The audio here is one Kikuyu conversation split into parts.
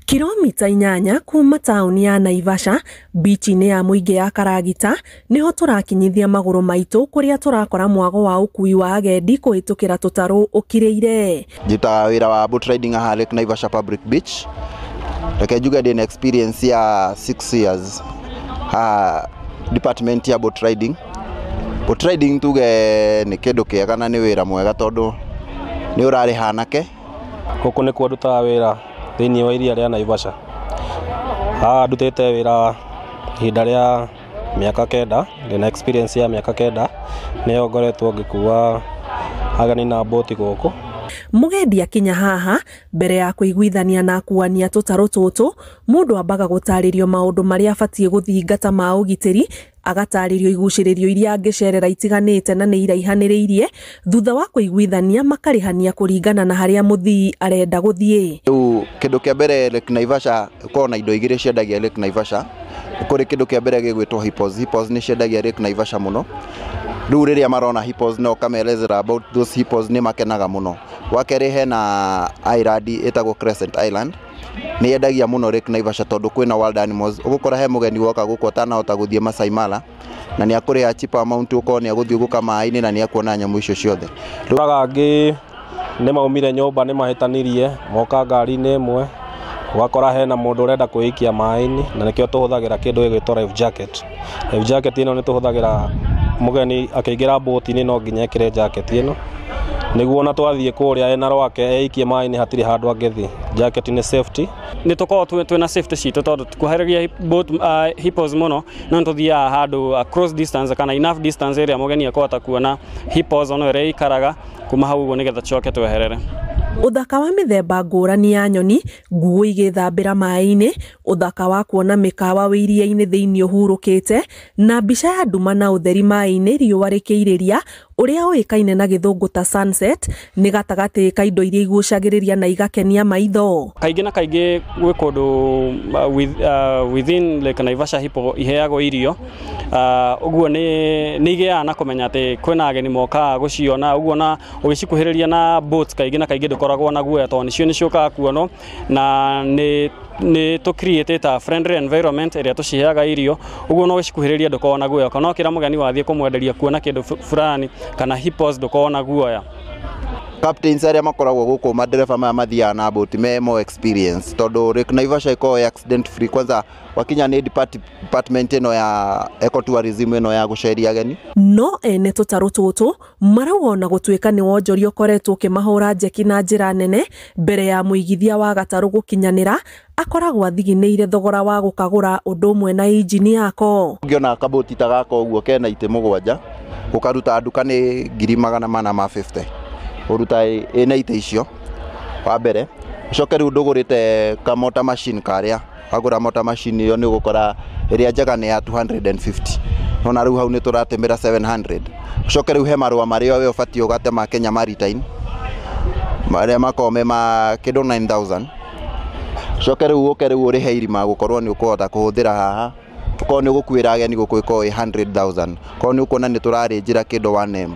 Kilomita 8 kuma taũni ya Naivasha, bichi-inĩ ya mũingĩ ya Karagita, nĩho tũrakinyithia magũrũ maitũ kũrĩa tũrakora mwago wa ũkui wa agendi kũhĩtũkĩra tũtarũ ũkirĩire. Njitaga wĩra wa boat riding haha Lake Naivasha Public Beach. Reke njuge ndĩna experience ya 6 years haha department ya boat riding. Boat riding tuge nĩ kĩndũ kĩega na nĩ wĩra mwega tondũ nĩ ũrarĩha anake. Gũkũ nĩkuo ndutaga wĩra thĩinĩ wa iria rĩa Naivasha. Haha ndutĩte wĩra ihinda rĩa mĩaka 9, ndĩna experience ya mĩaka 9, nĩyo ngoretwo ngĩkua ageni na boti gũkũ. Mũgendi akinya haha mbere ya kũiguithania na akuania tũtarũ tũtũ, mũndũ ambaga gũtarĩrio maũndũ marĩa abatiĩ gũthingata ma ũgitĩri, agatarĩrio igucĩrĩrio iria angĩcerera itiganĩte na nĩ iraihanĩrĩirie, thutha wa kũiguithania makarĩhania kũringana na harĩa mũthii arenda gũthiĩ. Rĩu kĩndũ kĩa mbere Lake Naivasha ĩkoragwo na indo igĩrĩ ciendagia Lake Naivasha. Kũrĩ kĩndũ kĩa mbere gĩgwĩtwo hippos. Hippos nĩ ciendagia Lake Naivasha mũno. Rĩu rĩrĩa marona hippos no ũkamerezera about those hippos nĩ makenaga mũno. Wa kerĩ hena island ĩtagwo Crescent Island. Nĩ yendagia mũno Lake Naivasha tondũ kwĩna wild animals. Ũgũkora he mũgeni woka gũkũ atanahota gũthiĩ Masai Mara na nĩ akũrĩha cheap amount ũkorwo nĩ agũthiũrũrũka maĩ-inĩ na nĩ akuona nyamũ icio ciothe. Ũkoraga angĩ nĩ maumire nyũmba nĩ mahĩtanirie moka ngari-inĩ ĩmwe, ũgakora hena mũndũ ũrenda kwĩikia maĩ-inĩ na nĩkĩo tũhũthagĩra kĩndũ gĩgwĩtwo life jacket. Life jacket ĩno nĩ tũhũthagĩra mũgeni akĩingĩra boti-inĩ no nginya ekĩre jacket ĩno nĩguo ona twathiĩ kũrĩa ena rwake eikie maĩ-inĩ hatirĩ handũ angĩthiĩ. Jacket nĩ safety. Nĩ tũkoragwo twĩna safety citũ tondũ tũkuhagĩrĩria boat hippos mũno, no nĩ tũthiaga handũ cross distance kana enough distance ĩrĩa mũgeni akũhota kuona hippos ona ĩrĩa ĩikaraga kuma hau ũguo nĩgetha tũcoke tweherere. Ũthaka wa mĩthemba ngũrani ya nyoni, nguo igĩthambĩra maĩ-inĩ, ũthaka wa kuona mĩkawa wĩ iria-inĩ thĩinĩ ũhurũkĩte, na mbica ya nduma na ũtheri maĩ-inĩ riũa rĩkĩirĩria, ũrĩa ũĩkaine na gĩthũngũ ta sunset, nĩ gatagatĩ ka indo iria igucagĩrĩria na igakenia maitho. Kaingĩ na kaingĩ gwĩ kũndũ within Lake Naivasha hippo iheagwo irio, ũguo nĩ igĩaga na kũmenya atĩ kwĩna ageni mokaga gũciona, ũguo na ũgĩcikuhĩrĩria na boats kaingĩ na kaingĩ ndũkoragwo na guoya tondũ nĩcio nĩciũkaga kuonwo na nĩ tũ create ta friendly environment ĩrĩa tũciheaga irio, ũguo no ũgĩcikuhĩrĩria ndũkoragwo na guoya. Kana ũkĩra mũgeni wathiĩ kũmwenderia kuona kĩndũ fulani kana hippos ndũkoragwo na guoya. Captains arĩa makoragwo gũkũ madereba maya mathiaga na boti me more experience tondũ Lake Naivasha ĩkoragwo accident free. Kwanza wakinya nĩ department ĩno ya ecotourism ĩno ya gũceria ageni. No ene tũtarũ tũtũ marauga ona gũtuĩka nĩ wonjoria ũkoretwo ũkĩmahũra njeki na njĩra nene mbere ya mũigithia wa gatarũ gũkinyanĩra, akoragwo athiginĩire thogora wa gũkagũra ũndũ ũmwe na injini yako. Ũngĩona kaboti ta gaka ũguo kena itĩ 7 ũkaruta nduka nĩ 450,000 ũruta ĩna itĩ icio wa mbere, ũcoke rĩu ndũgũrĩte kamota machine karĩa wagũra mota machine ĩyo nĩ ũgũkora ĩrĩa njega nĩ ya 250, nona rĩu hau nĩ tũratĩmĩra 700. Ũcoke rĩu he marũa marĩa we ũbatiĩ ũgate ma Kenya Maritime marĩa makoragwo me ma kĩndũ 9000. Ũcoke rĩu ũke rĩu ũrĩhe irima gũkorwo nĩ ũkũhota kũhũthĩra haha, ũkorwo nĩ ũgũkuĩra ageni gũkũ ĩkorwo ĩ 100,000, korwo nĩ ũkuona nĩ tũrarĩnjĩra kĩndũ 1M.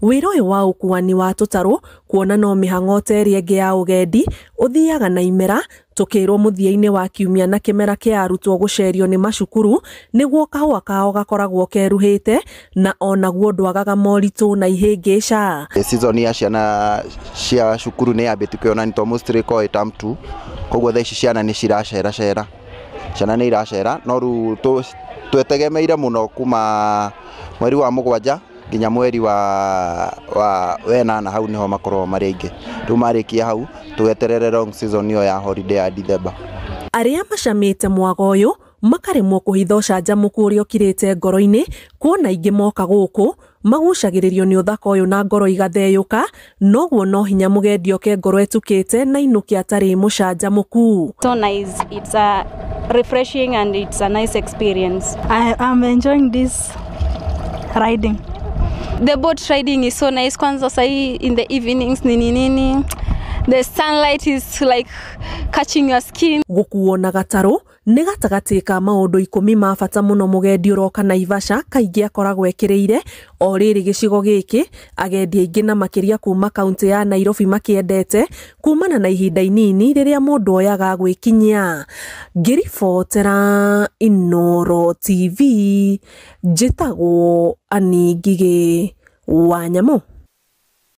Wĩra ũyũ wa ũkuani wa tũtarũ kuona no mĩhang'o ta ĩrĩa ĩngĩ ya ũgendi ũthiaga na imera, tũkĩrwo mũthia-inĩ wa kiumia na kĩmera kĩa arutwo gũcerio nĩ macukuru nĩguo kahũa kao gakoragwo keruhĩte na onaguo ndwagaga moritũ na ihĩngĩca. Season ya ciana cia cukuru nĩ yambĩtie kuona nĩ mostly ĩkoragwo ĩ term 2, koguo thaa ici ciana nĩ ciracera cera, ciana nĩ iracera, no rĩu twetegemeire mũno kuma mweri wa 7 nginya mweri wa 8, hau niho makoragwo marĩ aingĩ. Rĩu marĩkia hau tũgeterere long season ĩyo ya holiday ya December. Arĩa macamĩte mwago ũyũ makaremwo kũhitha ũcanjamũku ũrĩa ũkirĩte ngoro-inĩ, kuona aingĩ moka gũkũ magucagĩrĩrio nĩ ũthaka ũyũ na ngoro igatheyũka, noguo no hinya mũgendi oke ngoro ĩtukĩte na inũke atarĩ mũcanjamũku. So nice, it's a refreshing and it's a nice experience. I am enjoying this riding. The boat riding is so nice. Kwanza sahi in the evenings nini nini. The sunlight is like catching your skin. Gũkuo na gatarũ Nĩ gatagatĩ ka maũndũ 10 ma bata mũno mũgendi ũroka Naivasha kaingĩ akoragwo ekĩrĩire. O rĩrĩ gĩcigo gĩkĩ agendi aingĩ na makĩria kuma kaunti ya Nairobi makĩendete kumana na ihinda inini rĩrĩa mũndũ oyaga gwĩkinyia. Ngĩribotera Inooro TV, njĩtagwo Annie Ngigĩ wa Nyamũ.